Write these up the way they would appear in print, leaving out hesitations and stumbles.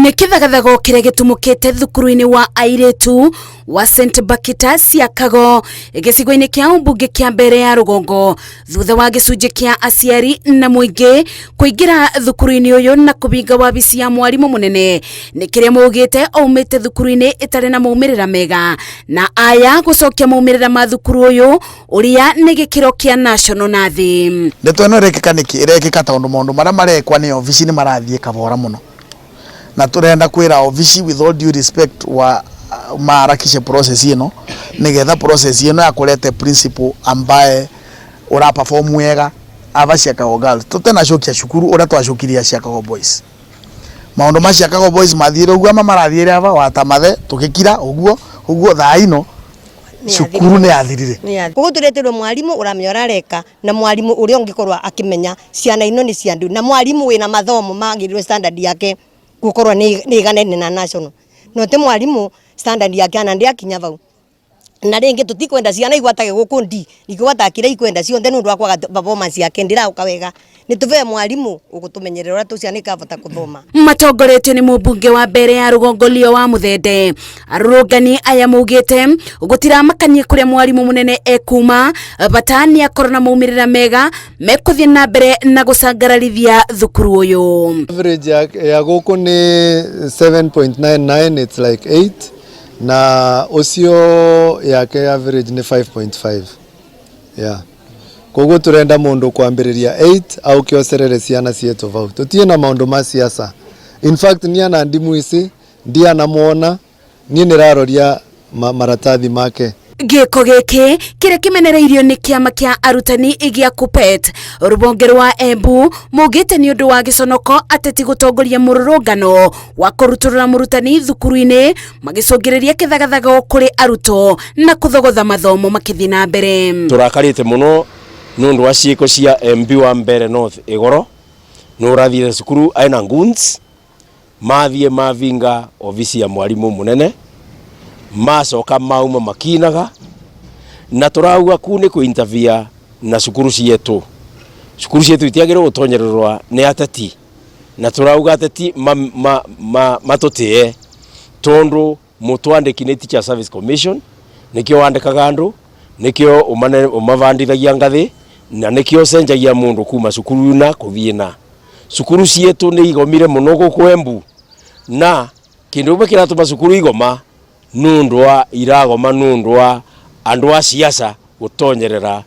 Nĩ kĩthagathago kĩrĩa gĩtumũkĩte thukuru-inĩ wa airĩtu wa St Bakita Siakago gĩcigo-inĩ kĩa ũmbunge kĩa mbere ya rũgongo thutha wa gĩcunjĩ kĩa aciari na mũingĩ kũingĩra thukuru-inĩ ũyũ na kũbinga wabici ya mwarimũ mũnene nĩ kĩrĩa maugĩte aumĩte thukuru-inĩ ĩtarĩ na maumĩrĩra mega na aya gũcokia maumĩrĩra ma thukuru ũyũ ũrĩa nĩ gĩkĩro kĩa national na thĩ. Ndeto ĩno ĩrekĩka nĩkĩ? Ĩrekĩka tondũ maũndũ marĩa marekwa nĩ obici nĩ marathiĩ kabora mũno, na tũrenda kwĩra obici, with all due respect, wa maharakishe process ĩno nĩgetha process ĩno ya kũrete principal ambaye ũra perform wega ava Siakago Girls. Tũtenacokia cukuru ũrĩa twacokirie Siakago Boys, maũndũ ma Siakago Boys mathiĩre ũguo ama marathiĩre ava watamathe tũgĩkira ũguo ũguo. Thaa ino cukuru nĩ yathirire. Koguo tũretĩrwo mwarimu ũramenya ũrareka na mwarimu ũrĩa ũngĩkorwo akĩmenya ciana ino nĩ cia ndu na mwarimu wĩna mathomo magĩrĩirwo standard yake gũkorwo nĩ ĩganaine na national, no ti mwarimu standard yake ana ndĩakinya vau. Na rĩngĩ tũtikwenda ciana igwatage gũkũ ndi igwataga kĩrĩa ikwenda ciothe nĩ ũndũ wa kwaga performance yake ndĩraũka wega. Nĩ tũbee mwarimu ũgũtũmenyerera ũrĩa tũ ciana ikabota kũthoma. Matongoretio nĩ mũmbunge wa mbere ya rũgongo Leo wa Muthende, arũrũngani aya maugĩte gũtiramakania kũrĩa mwarimũ mũnene ekuma, bata nĩ akorwo na maumĩrĩra mega mekũthiĩ na mbere na gũcangararithia thukuru ũyũ. Average ya gũkũ nĩ 7.99, it's like 8, na ũcio yake average nĩ 5.5, yeah. Koguo turenda mundu kwambĩrĩria 8 auke ocerere ciana cietu vau. Tutie na maundu ma siasa. In fact, niĩ ana ndimwĩci, ndianamwona, niĩ nĩraroria maratathi make. Gĩko gĩkĩ kĩrĩa kĩmenereirio nĩ kĩama kĩa arutani gĩa KUPPET rũhonge rwa Embu maugĩte nĩ ũndũ wa gĩconoko ateti gũtongoria mũrũrũngano wa kũrutũrũra mũrutani thukuru-inĩ, magĩcũngĩrĩria kĩthagathago kũrĩ arutwo na kũthogotha mathomo makĩthiĩ na mbere. Tũrakarĩte mũno nĩ ũndũ wa ciĩko cia MP wa Mbere North igoro nĩ ũrathire cukuru aina goons mathiĩ mavinga obici ya mwarimu mũnene, macoka mauma makinaga, na tũrauga kuu nĩ kũ na cukuru cietu. Cukuru cietu itiagĩrĩirwo gũtonyererwa nĩ ateti, na tũrauga ateti matũtĩe tondu mũtwandĩki nĩ Teacher Service Commission, nĩkĩo wandĩkaga andũ, nĩkĩo ũmavandithagia ngathĩ, na nĩkĩo ũcenjagia mũndũ kuma cukuru na kũthiĩ na cukuru cietu nĩ igomire mũno gũkũ Embu, na kĩndũ kĩmwe kĩratũma cukuru igoma nĩ ũndũ wa iragoma nĩ ũndũ wa andũ a siasa gũtonyerera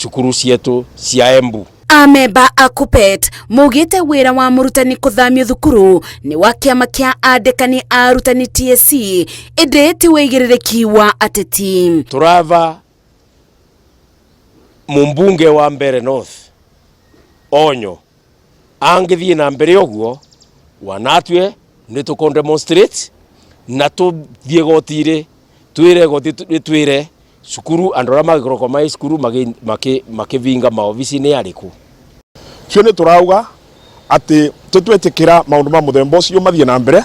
cukuru cietu cia Embu. Amemba a KUPPET maugĩte wĩra wa mũrutani kũthamio thukuru nĩ wa kĩama kĩa andĩkani a arutani TSC, ĩndĩ ti wĩigĩrĩrĩki wa ateti. Turava mumbunge wa Mbere North onyo angĩthiĩ na mbere ũguo wanatue nĩ tũkũ demonstrate na tũthiĩ goti-rĩ twĩre goti twĩre cukuru andũ arĩa magĩkorwo mai cukuru makĩvinga maobici nĩ arĩkũ. Cio nĩ tũrauga atĩ tũtwĩtĩkĩra maũndũ ma mũthemba ũcio mathiĩ na mbere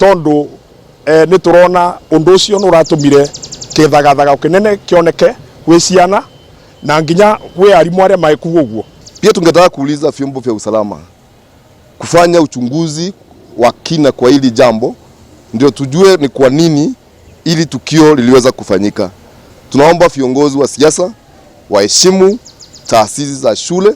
tondũ nĩ tũrona ũndũ ũcio nĩ ũratũmire kĩthagathaga kĩnene kĩoneke gwĩ ciana na nginya gwĩ arimũ arĩa magĩkuo ũguo. Pia tungetaka kuuliza vyombo vya usalama kufanya uchunguzi wa kina kwa hili jambo, ndio tujue ni kwa nini ili tukio liliweza kufanyika. Tunaomba viongozi wa siasa waheshimu taasisi za shule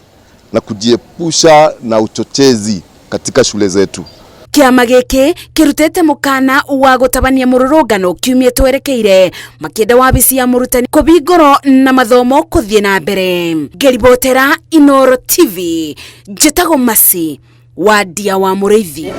na kujiepusha na uchochezi katika shule zetu. Kĩama gĩkĩ kĩrutĩte mũkana wa gũtabania mũrũrũngano kiumia twerekeire makĩenda wabici ya mũrutani kũbingũrwo na mathomo kũthiĩ na mbere. Ngĩribotera Inooro TV, njĩtagwo Masi wa Ndia wa Mũrĩithi.